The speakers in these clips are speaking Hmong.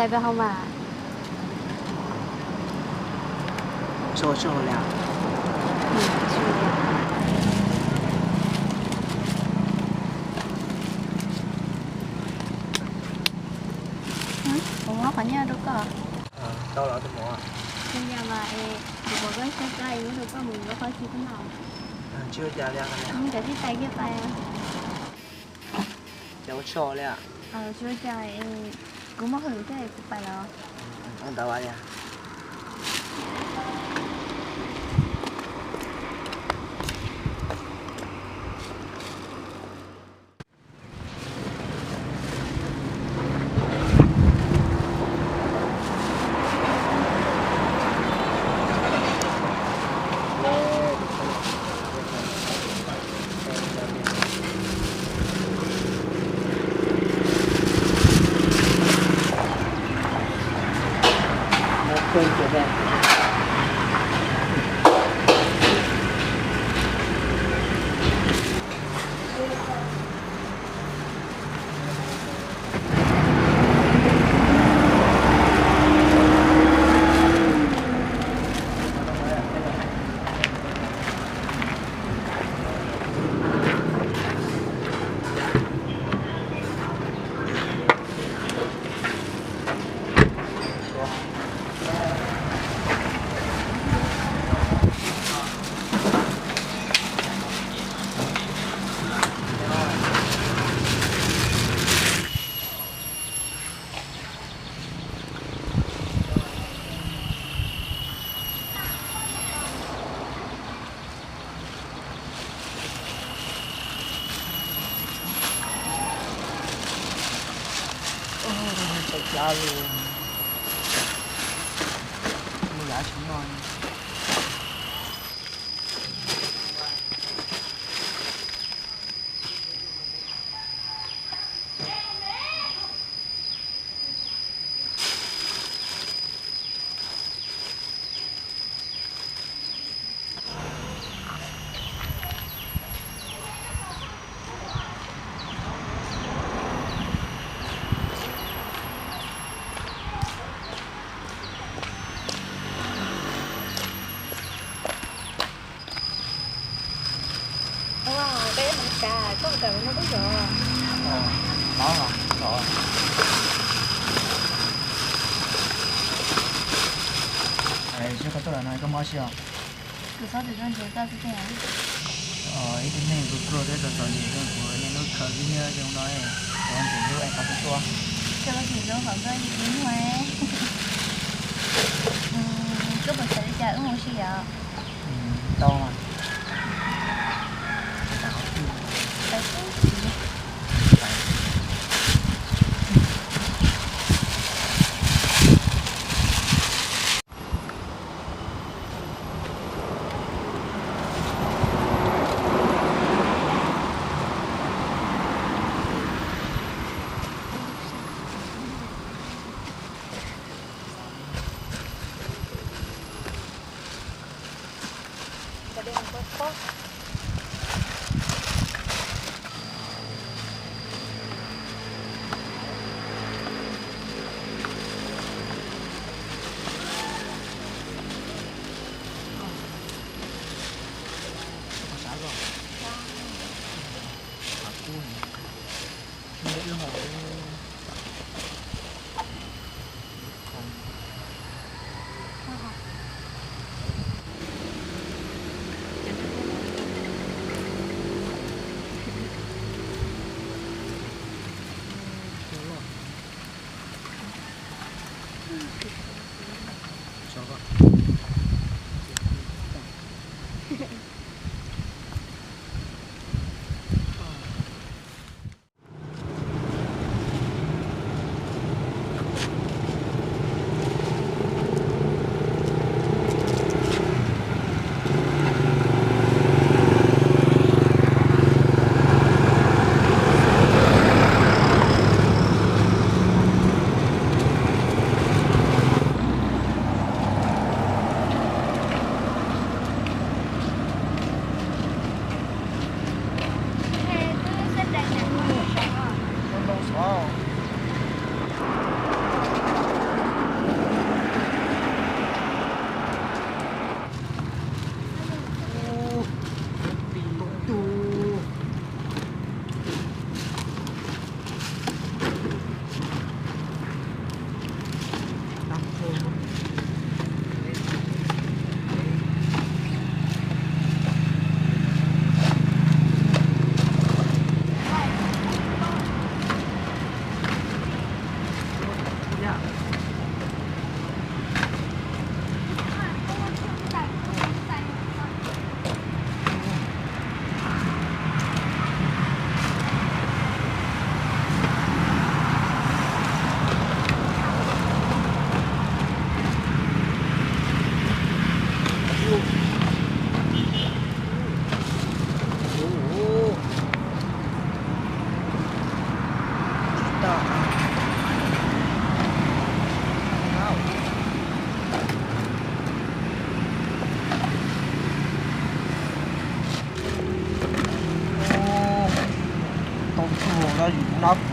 Peb hau mas. Tsis ua li. Kuv muab qhov nyiaj rau koj. Tau los tus muam. Tsis yog mas es kuv muab koj tso tso es muab rau koj mus yuav qhov tsis koj no. Tsis ua cas li. Cov tib tais kiag pais. Ces ua tsaug li. Tsis ua cas, kuv muaj hauj lwm thiab kuv pais lawm. Ntawd li. Txaus plab li, mus yav tsis noj. Ua, peb hmoov kav, koj kav no koj zov. Tsis qhov tuaj lawm no koj muab si os. Kuv txhob tsis txog ntses koj xwb tiag. Ib tug neeg kuv pluag thiab txom txom nyem zoo kuv niaj hnub khaws ib niag zoo no, kuv ntxim hlub es qhov twg tuaj. Koj tsis hlub qhov koj ib hnub. Koj puas xav li cas wb mus si yom? Tau mas. Yus no kuv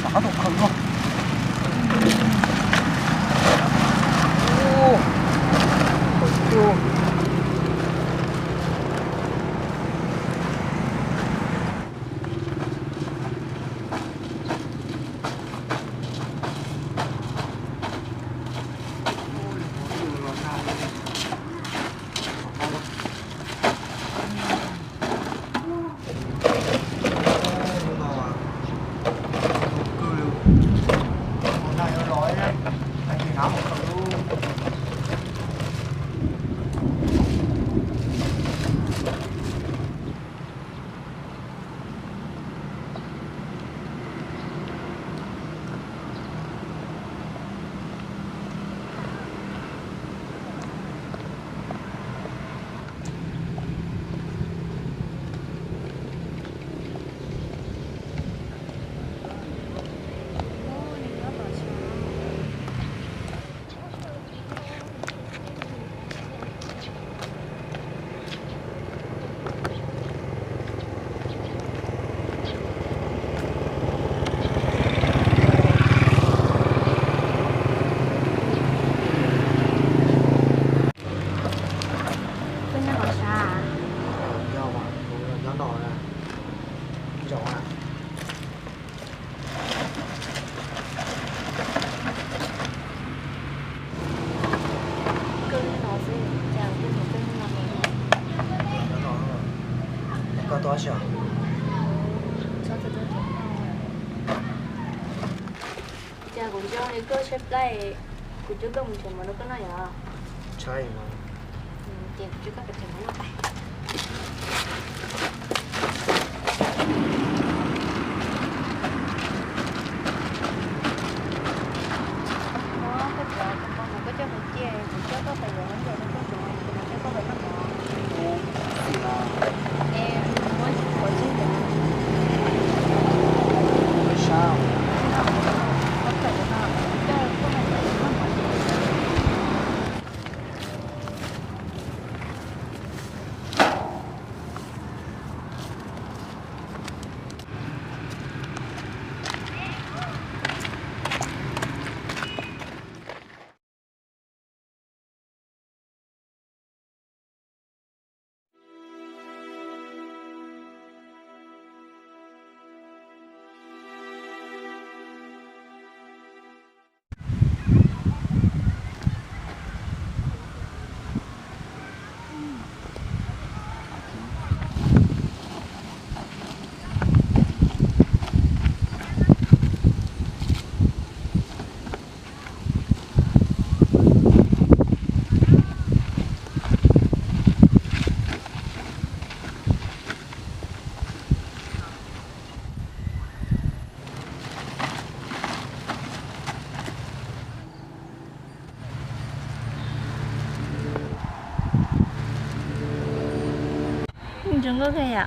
rov qab tuaj khaws no. Koj nyob qhov sav? Yog mas, kuv nyob no na. Zoo na. Koj nyob no xwb, cas kuv pom koj nyob no los? Nyob no, es koj tuaj tsis? Txhob txog tuaj tsev no. Cas kuv zoo li koj tshaib plab, kuv coj koj mus tsev mov rau koj noj yom? Tshaib mas. Ces kuv coj koj pais tsev mov noj pais. Muab koj cov xov tooj no koj coj mus cia, kuv coj koj pais yuav hauj lwm rau koj cov, kuv mam coj koj pais noj mov. Es muab qhov tswb ntawd. Koj kawm cov no, coj koj pais noj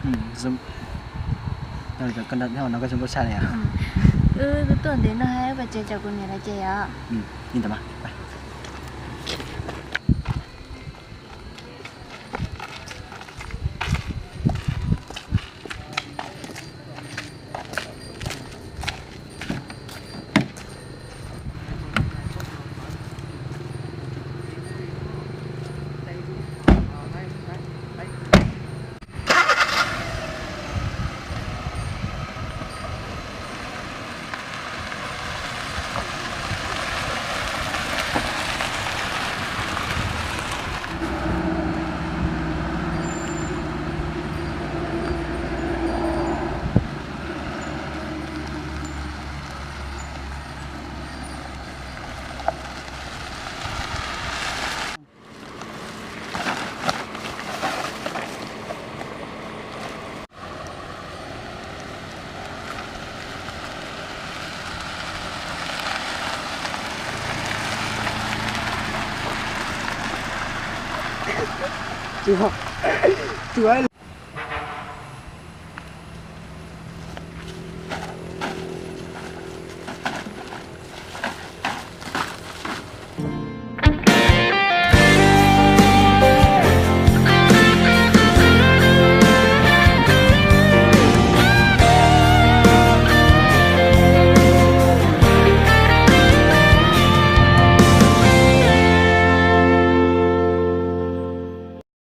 mov. Zoo nkauj kawg yom. Wb tuaj ntev no, wb pais tsev, tsaus kuv niam lawv ces yom. Tus, tus